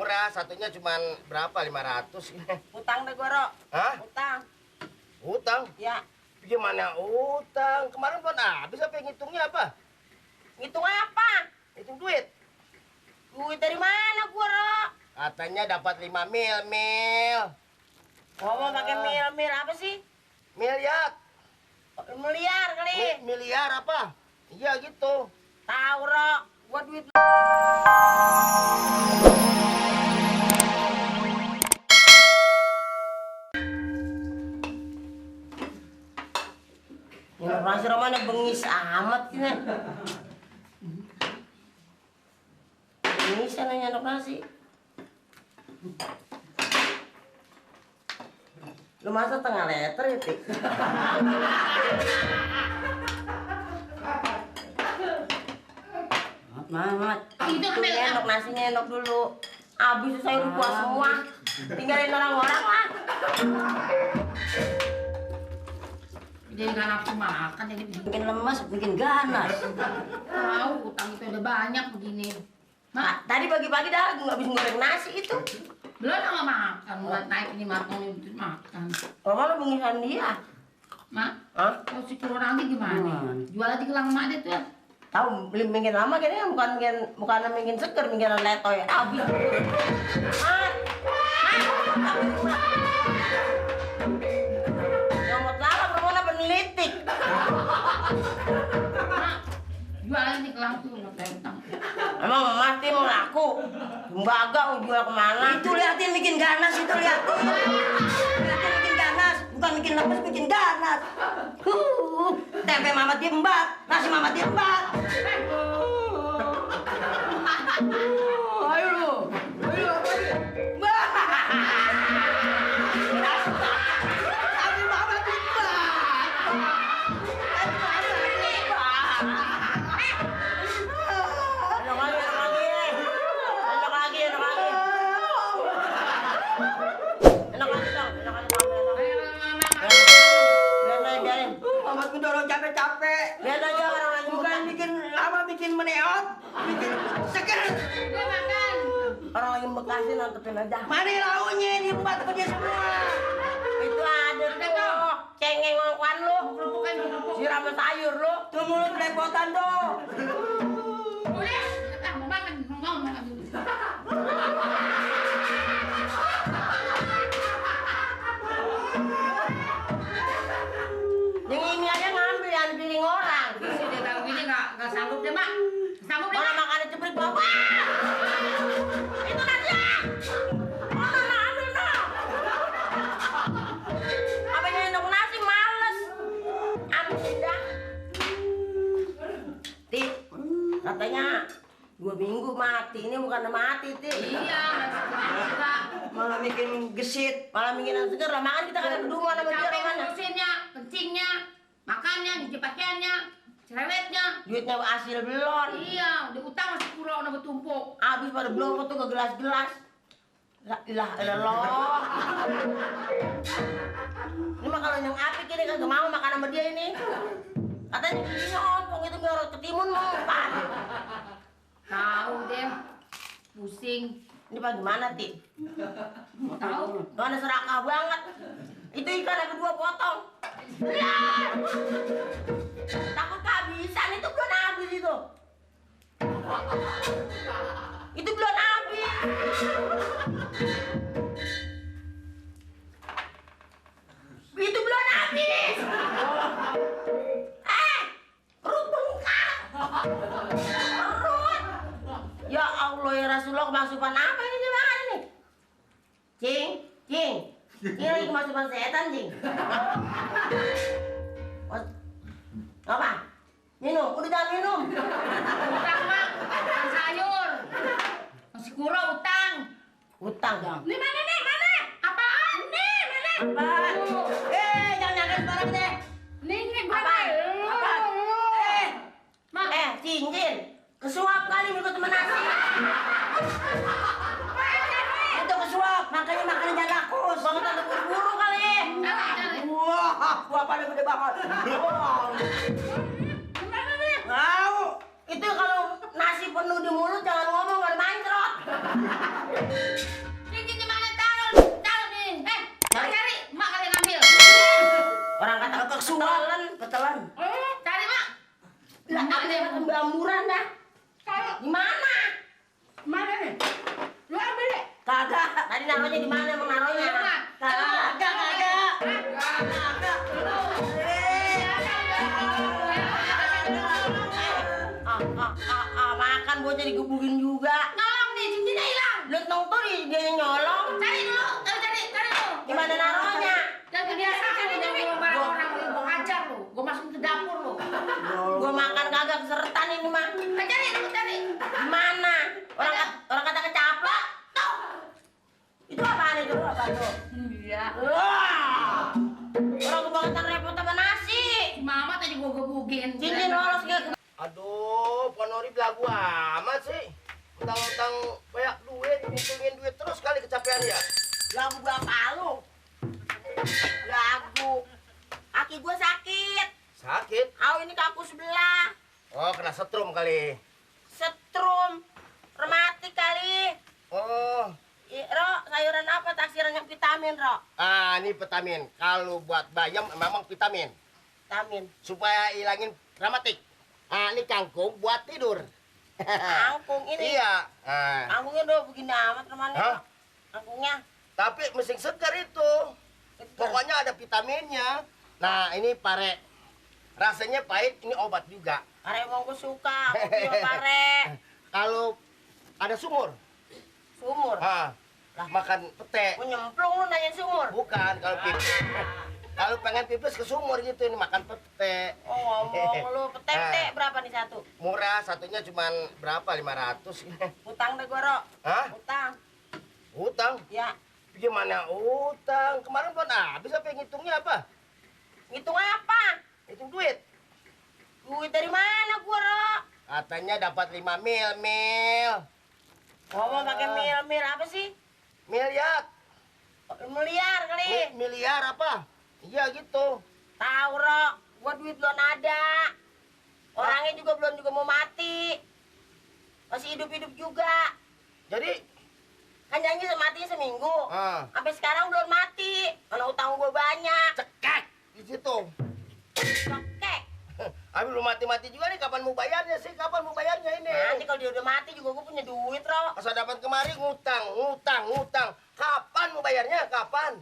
murah, satunya cuma berapa? 500. Utang deh gua, Ro. Hah? Utang. Utang? Ya. Gimana utang? Kemarin belum habis apa ngitungnya apa? Ngitung apa? Hitung duit. Duit dari mana gua, Ro? Katanya dapat 5 mil. Ngomong pakai mil apa sih? Miliar. Miliar kali. Miliar apa? Iya gitu. Tahu, Ro. Gua duit yang nasi romana bengis amat gini. Bengisan nanya anak nasi. Lu masa tengah letter ya, Tik? Mamat. Itu ambil endok nasinya endok dulu. Abis saya udah puas semua. Tinggalin orang-orang lah. jadi nggak nafsu makan jadi Bikin lemes, bikin ganas. tahu utang itu udah banyak begini. Mak, Tadi pagi-pagi dah nggak bisa goreng nasi itu. belum nggak makan, mulai naik ini makan itu makan. Mama lu bengisan dia. Mak, Hah? kalau si kurang gimana? Jual aja ke lang mak deh tuh. Tahu beli bikin lama kayaknya bukan bikin seger, bikin letoy. Abis. Mat. Nyomot salah rumahnya penelitik. Mak, jual aja ke lang tuh nggak kayak utang. Emang mati mau laku. Tembaga mau jual kemana? Itu liatin bikin ganas itu liatin. Liatin bikin ganas, bukan bikin lemes bikin ganas. Tempe mama diembat, nasi mama diembat. Ayo lu. Ayo apa sih? Nasi mama diembat. Capek. Lihat aja orang lagi bukan bikin lama, bikin meneot, bikin seger. Udah makan. Orang lagi bekasin nontonin aja. Mana launya diembat ke dia semua? Itu ada tuh. Cengeng ngongkuan lu. Kerupuk. Siram sayur lu. Tuh mulut belepotan tuh. Udah, mau makan, mau makan dulu. Yang ini aja ngambil yang piring orang. Isi dia tahu gini nggak sanggup deh mak. Sanggup deh Mana mak. makannya cepet bawa. Itu nasi. Mana ambil no. Apa yang endok nasi males. Ambil dah. Ti, katanya 2 minggu mati. Ini bukan mati, Ti. Iya, nggak. Malah bikin gesit, malah bikin yang seger lah. Makan kita kan kedua sama dia Capek mana. ngurusinnya, kencingnya, makannya, nyuci pakaiannya, cerewetnya. Duitnya hasil belum. Iya, udah utang masih kurang udah bertumpuk. Habis pada belum tuh ke gelas-gelas. La ilah ilallah. Ini mah kalau yang apik ini kagak mau makan sama dia ini. Katanya giginya ompong itu biar ketimun mau pan. Tahu deh, pusing. Ini bagaimana, Ti? Mau tahu? Mana serakah banget. Itu ikan ada 2 potong. Takut kehabisan, itu belum habis itu. Itu belum habis. Itu belum habis. Perut bengkak. Perut. Ya Allah ya Rasulullah, kemasukan apa ini makan ini? Cing. Ini lagi kemasukan setan, Cing. Apa? Minum, udah jangan minum. Utang mak, utang sayur. Masih kurang utang. Utang dong. Ini mana nih, mana? Apaan nih, mana? Apaan? Jangan nyangka barang deh. Nih, Apaan? Apaan? Mak. Cincin. Kesuap kali ikut temen nasi. Itu kesuap, makanya makannya jangan lakus. Banget ada buru-buru kali. Cari. Wah, gua pada gede banget. Gimana nih? Tahu. Itu kalau nasi penuh di mulut jangan ngomong, ada mancrot. Cincinnya mana? Taruh nih. Cari, mak kalian ambil. Orang kata ketelan. Cari mak. Lah ada yang pembamuran dah. Cari. Di mana? Mana nih? Lu ambil deh. Kagak. Tadi naruhnya di mana emang naruhnya? Kagak. Makan bocah digebukin juga. Nolong nih, cincinnya hilang. Lu nonton dia yang nyolong. Cari dulu. Cari dulu. Gimana naruhnya? Dan kebiasaan nih jangan barang orang lu, gua hajar lu. Gua masukin ke dapur lu. Gua makan kagak kesertan ini mah. Cari dulu, cari. Gimana? Orang kata kecaplok. Tuh. Itu apaan itu? Apa tuh? Iya. Wah. Orang kebangetan repot sama nasi. Mama tadi gua gebukin. Cincin lolos ke. Aduh, Ponori belagu amat sih. Utang-utang banyak duit, ngitungin duit terus kali kecapean ya. Lagu bapak lu. Lagu. Kaki gua sakit. Sakit? Ini kaku sebelah. Oh, kena setrum kali. Setrum. Rematik kali. Oh, Ro, sayuran apa taksiran yang vitamin, Ro? ini vitamin. Kalau buat bayam memang vitamin. Vitamin. Supaya hilangin rematik. Ini kangkung buat tidur. Kangkung ini. Iya. Kangkungnya udah begini amat temannya. Hah? Kangkungnya. Tapi mesin segar itu. Pokoknya ada vitaminnya. Nah, ini pare. Rasanya pahit, ini obat juga. Pare emang gue suka, kopi sama pare. Kalau ada sumur, Sumur. lah makan pete. Gue nyemplung lu nanyain sumur. Bukan, kalau pipis. Kalau pengen pipis ke sumur gitu, ini makan pete. Oh, ngomong lu. Pete berapa nih satu? Murah, satunya cuman berapa? 500. Utang deh gue, Ro. Hah? Utang. Utang? Ya. Gimana utang? Kemarin belum habis apa ngitungnya apa? Ngitung apa? Hitung duit. Duit dari mana gue, Ro? Katanya dapat 5 mil. Ngomong pakai mil apa sih? Miliar. Miliar kali. Miliar apa? Iya gitu. Tahu, Ro. Gua duit belum ada. Orangnya juga belum mau mati. Masih hidup-hidup juga. Jadi, Kan janji matinya seminggu. Sampai sekarang belum mati. Mana utang gua banyak. cekek di situ. Oke. Tapi belum mati-mati juga nih, kapan mau bayarnya sih? Kapan mau bayarnya ini? Nanti kalau dia udah mati juga gua punya duit, Ro. Masa dapat kemari ngutang. Kapan mau bayarnya? Kapan?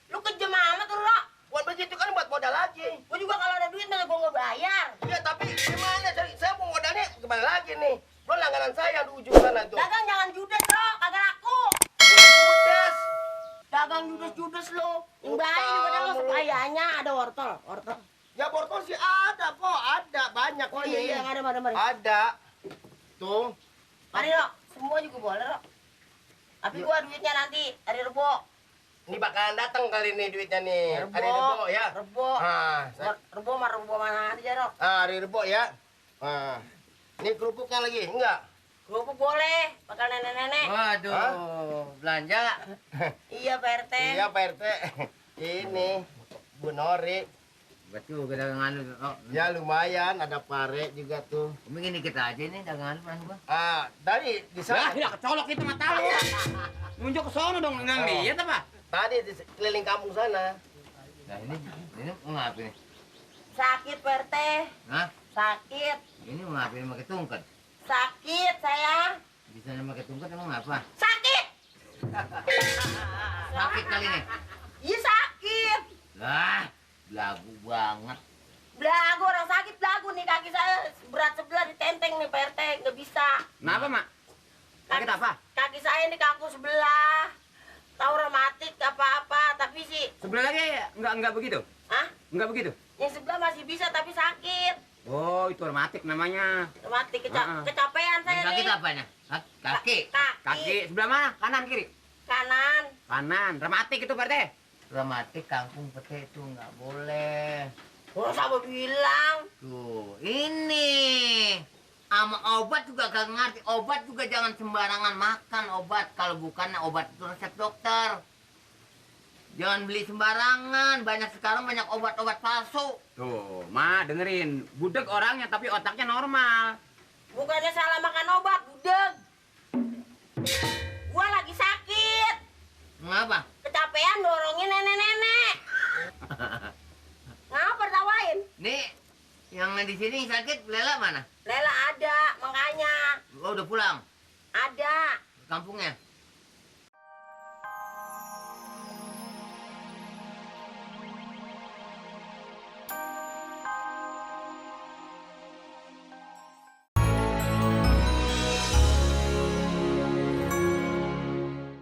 Lu kejam amat, Ro. Bukan begitu kan buat modal lagi. Gua juga kalau ada duit masa gua nggak bayar. Iya, tapi gimana? Saya mau modalnya kemana lagi nih? Belum langganan saya di ujung sana tuh. Dagang jangan judes, Ro. Kagak laku. Judes. Dagang judes lu. Yang baik juga ada lo kayaknya ada wortel. Ya wortel sih ada kok, ada banyak Oh ini. iya, mari. Ada. Tuh. Mari, Ro. Semua juga boleh, Ro. Tapi gua duitnya nanti hari Rebo. Ini bakalan datang kali ini duitnya nih. Rebo. Hari Rebo ya. Rebo. Rebo mana aja, Ro. Hari Rebo ya. Ini kerupuknya lagi, enggak? Kerupuk boleh, bakal nenek-nenek. Waduh, belanja. Iya, Pak RT. Iya, Pak RT. Ini Bu Nori. Betul, dagangan lu. Oh, Ya lumayan, ada pare juga tuh. mungkin kita aja nih dagangan lu gua. Tadi di sana. Ya, kecolok itu mata lu. Nunjuk ke sono dong, nggak lihat apa? Tadi di keliling kampung sana. Nah, ini mau ngapain? Sakit, Pak RT. Hah? Sakit. Ini mau ngapain pakai tungkat? Sakit, saya. Di sana pakai tungkat emang ngapa? Sakit. Sakit kali nih. Iya, sakit. Lah, belagu banget. Belagu, orang sakit belagu nih. Kaki saya berat sebelah ditenteng nih, Pak RT. Nggak bisa. Kenapa, Mak? Sakit apa? Kaki saya ini kaku sebelah. Tahu rematik apa-apa, tapi sih. Sebelah lagi nggak begitu? Hah? Nggak begitu? Yang sebelah masih bisa, tapi sakit. Oh, itu rematik namanya. Rematik Ah. kecapean saya Yang sakit nih. apanya? Kaki. Kaki sebelah mana? Kanan kiri? Kanan. Kanan. Rematik itu, Pak RT. Rematik kangkung pete itu nggak boleh. Oh, sama bilang. Tuh, ini. Sama obat juga gak ngerti. Obat juga jangan sembarangan makan obat. Kalau bukan obat itu resep dokter. Jangan beli sembarangan. Sekarang banyak obat-obat palsu. Tuh, Ma, dengerin. Budek orangnya tapi otaknya normal. Bukannya salah makan obat, budeg. Gua lagi sakit. Ngapa? Kecapean dorongin nenek-nenek. Ngapa tawain? Nih, yang di sini sakit, Lela mana? Lela ada, makanya Oh, udah pulang ada. ke kampungnya.